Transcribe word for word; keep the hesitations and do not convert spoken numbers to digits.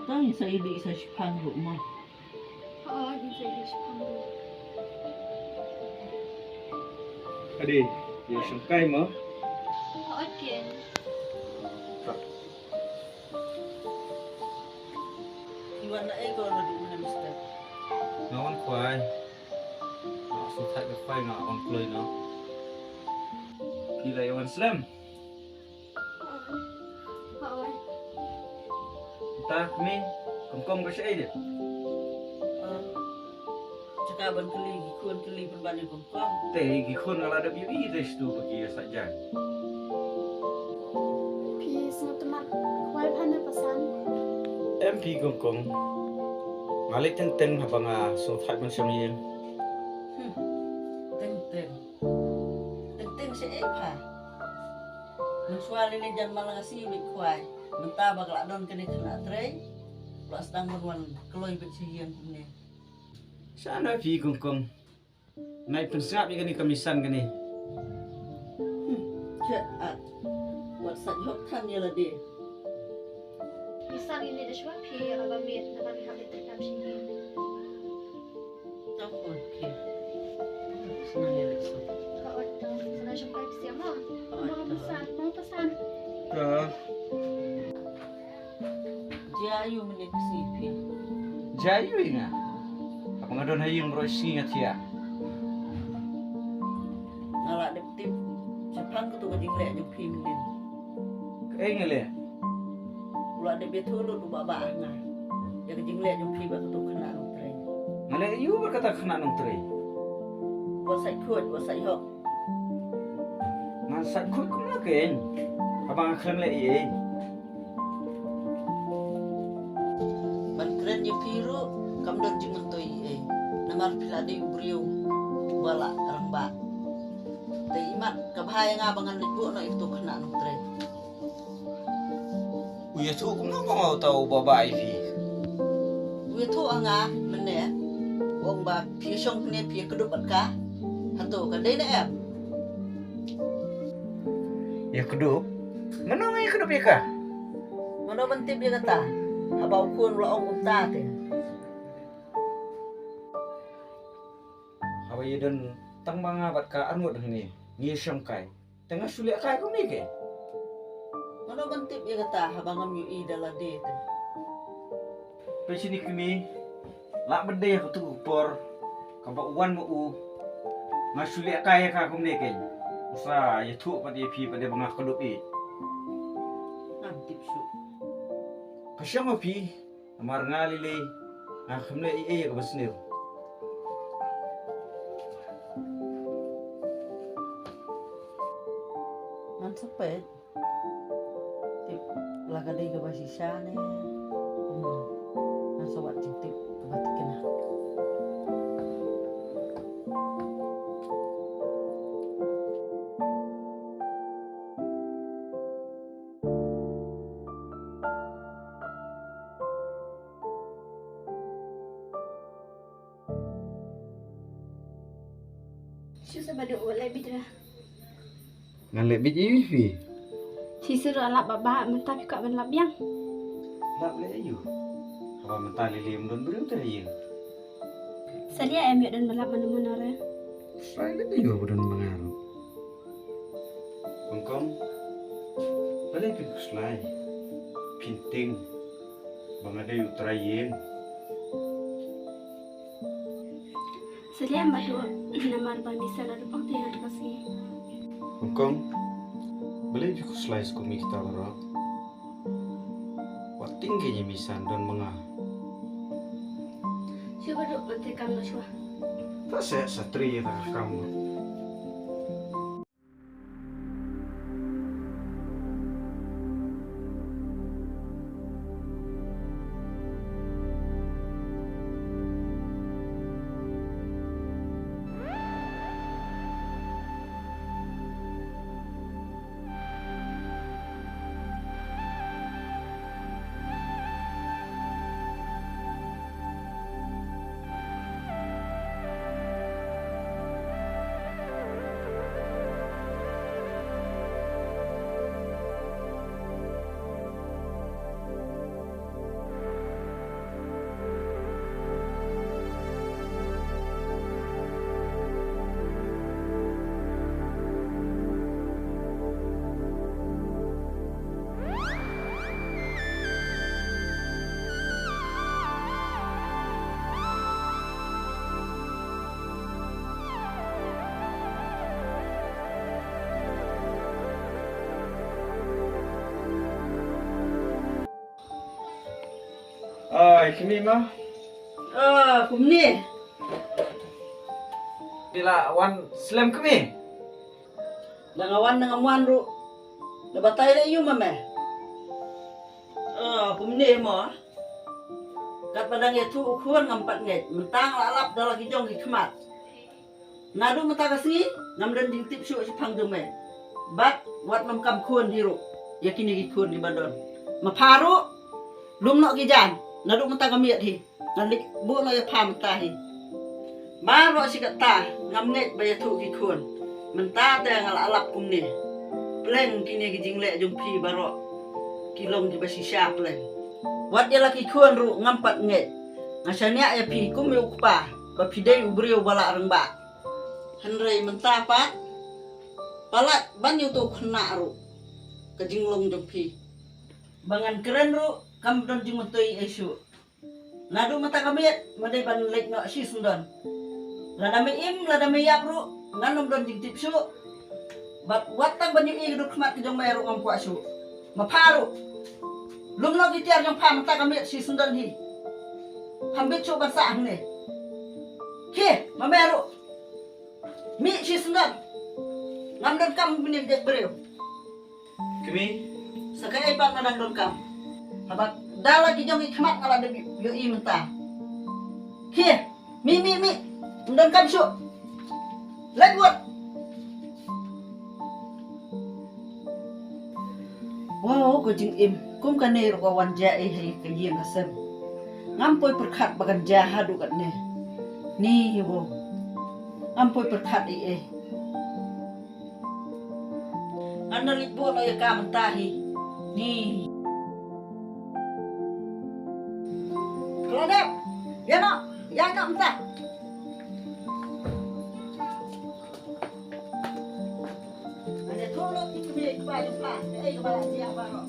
Tang sa ïa dih sa shipang ruh mo. Hooid, sa ïa dih shipang ruh. Ade, ïa shongkai mo. Hooid ken. Phi wan na ei ko na du na mister. Nga wan khwai. Nga sngewthuh ka khwai nga wan kloi no. Phi la ïa wan slem. Hooid. Ta kmie, kong kong ka shaei de. Jaka ban kylli ki khun kylli pynban ïa kong kong. Te ki khun nga la dep ïohi te shtu ba ki ïa sah jan. Phi sngewtynnat khwai phan na pasan. Em phi kong kong. Nga leh teng teng haba nga sngewthuh ban shong ïing. Hmm. Teng teng. Teng teng shaei pha. Mynshuwa lei lei jan ma la nga sngew leit khwai. Mynta ba ka la don kane khynnah trei. La sdang ban wan kloi beit sha ïing kumne. Shano phi kong kong. Nai pynsngap ïa kane ka misan kane. Hmm, che at. Wat sa jhok than ïa lade. Misan ine da shwa phi ïa la ba miet na ba mi hap ïa te kam shi ïing. Tang on phi. Sana ïa lek so. Ka ot tang sana shong kai phi siam mo. Ka ot tang. Mo pesan, mo pesan. Ka. Jia aïu mynne ka sngi phi? Jia aïu ïa nga? Haba nga don ha ïing baroh sngi nga thiah. Nga la dep tip shaphang katu ka jingleh jong phi mynne. Kaei nga leh? U la dep ïathuh lut u Bah Bah ha nga ïa ka jingleh jong phi bad katu ka khynnah nongtrei. Nga leh aïu bad kata ka khynnah nongtrei? Wat sait khuid, wat sait hok. Ngan sait khuid kumno kein haba nga khlem leh ei ei? Ban kren ïa phi ruh kam don jingmyntoi ei ei. Namar phi la dei u briew uba la rangbah. Te imat ka bha ïa nga ba ngan leit buh noh ïa katu ka khynnah nongtrei. U ïathuh kumno ma nga uta u Bah Bah ïa phi? U ïathuh ha nga mynne u ong ba phi shong pynïaid phi ïakdup bad ka. Hato ka dei ne em? Ïakdup? Mano nga ïakdup ïa ka? Mano ban tip ïa kata haba u khun u la ong kumta te? Haba ïadon tang ma nga bad ka arngut hangne ngi shongkai. Te nga shu leh kai kumne ke? Mano ban tip ïa kata haba ngam ïohi da lade te? Peit shini kmie, lah ban dei ha katu ka por kaba u wan ma u. Nga shu leh kai ïa ka kumne ke? U sa ïathuh pat ïa phi pat ïa ba nga kdup ïa. Ngam tip shuh. Ka shong ma phi. Namar nga lei lei nga khlem leh ei ei ïa kaba sniew. Ngan sa peit. Tip la ka dei kaba shisha ne kumno. Ngan sa wad jingtip kaba thikna. Shu sa ba dei u leh bit ra. Ngan leh bit ïa phi. Phi shu ruh lap ba ba mynta phi kwah ban lap biang. Lap leh aïu? Haba mynta lei lei ym don briew te ha ïing. Salia em ïoh don ba lap mano mano re. Sai leh aïu ba don ba nga ruh. Kong kong. Balei phin khuslai? Phin tieng ba nga dei u trai ïing. Salia em ba tu namar ba misa la dupang te na ka sngi. Kong kong. Balei phi khuslai skum ïa kita baroh? Wat tieng kein ïa misa don ma nga. Shu ba duk ban te kam na shuwa. Ta seh sa tri ïa ta ka kam. Ai, kmie ma. Ah, kumne. Phi la wan slem kmie? Da nga wan, da ngam wan ruh. Da batai la ïu ma me. Ah, kumne mo. Katba dang ïathuh u khun ngam pat ngeit. Mynta nga la lap da la ki jong ki khmat. Naduh mynta ka sngi ngam don jingtip shuh shaphang jong me. Bad wat nym kam khun hi ruh ïa kine ki khun kiba don. Ma pha ruh, lum noh ki jan. Naduh mynta ka miet hi. Ngan leit buh noh ïa pha mynta hi. Baroh shi katta ngam ngeit ba ïathuh ki khun. Mynta te nga la lap kumne. Pleng kine ki jingleh jong phi baroh ki long kiba shisha pleng. Wat ïa la ki khun ruh ngam pat ngeit. Nga shaniah ïa phi kum ïa u kpa ba phi dei u briew ba la rangbah. Hynrei mynta pat palat ban ïa uto u khynnah ruh ka jinglong jong phi. Ba ngan kren ruh kam don jingmyntoi ei shuh. Naduh mynta ka miet ma dei ban leit noh shisyndon. Lada me im, lada me ïap ruh ngan nym don jingtip shuh. Bad wat tang ban ïohi ka dur khmat ka jong me ruh ngam kwah shuh. Ma pha ruh, lum noh ki tiar jong pha mynta ka miet shisyndon hi. Pham bit shuh ban sah hangne. Khie, ma me ruh. Mih shisyndon. Ngam donkam bniah jait briew. Kmie. Sa kaei pat nga dang donkam. Haba da la ki jong ki khmat nga la dep ïohi mynta. Khie, mih, mih, mih. Ngam donkam shuh. Leit wut. Wow, ka jingim kum kane ruh ka wan jia ei ha ka ïing ka sem. Ngam poi pyrkhat ba kan jia haduh katne. Ni wow. Ngam poi pyrkhat ei ei. Ngan da leit buh noh ïa ka mynta hi. Ni. Kladep. Ïa noh, ïa noh mynta. Ane thulu ti kmie kpa jong pha, ei kaba la jia baroh.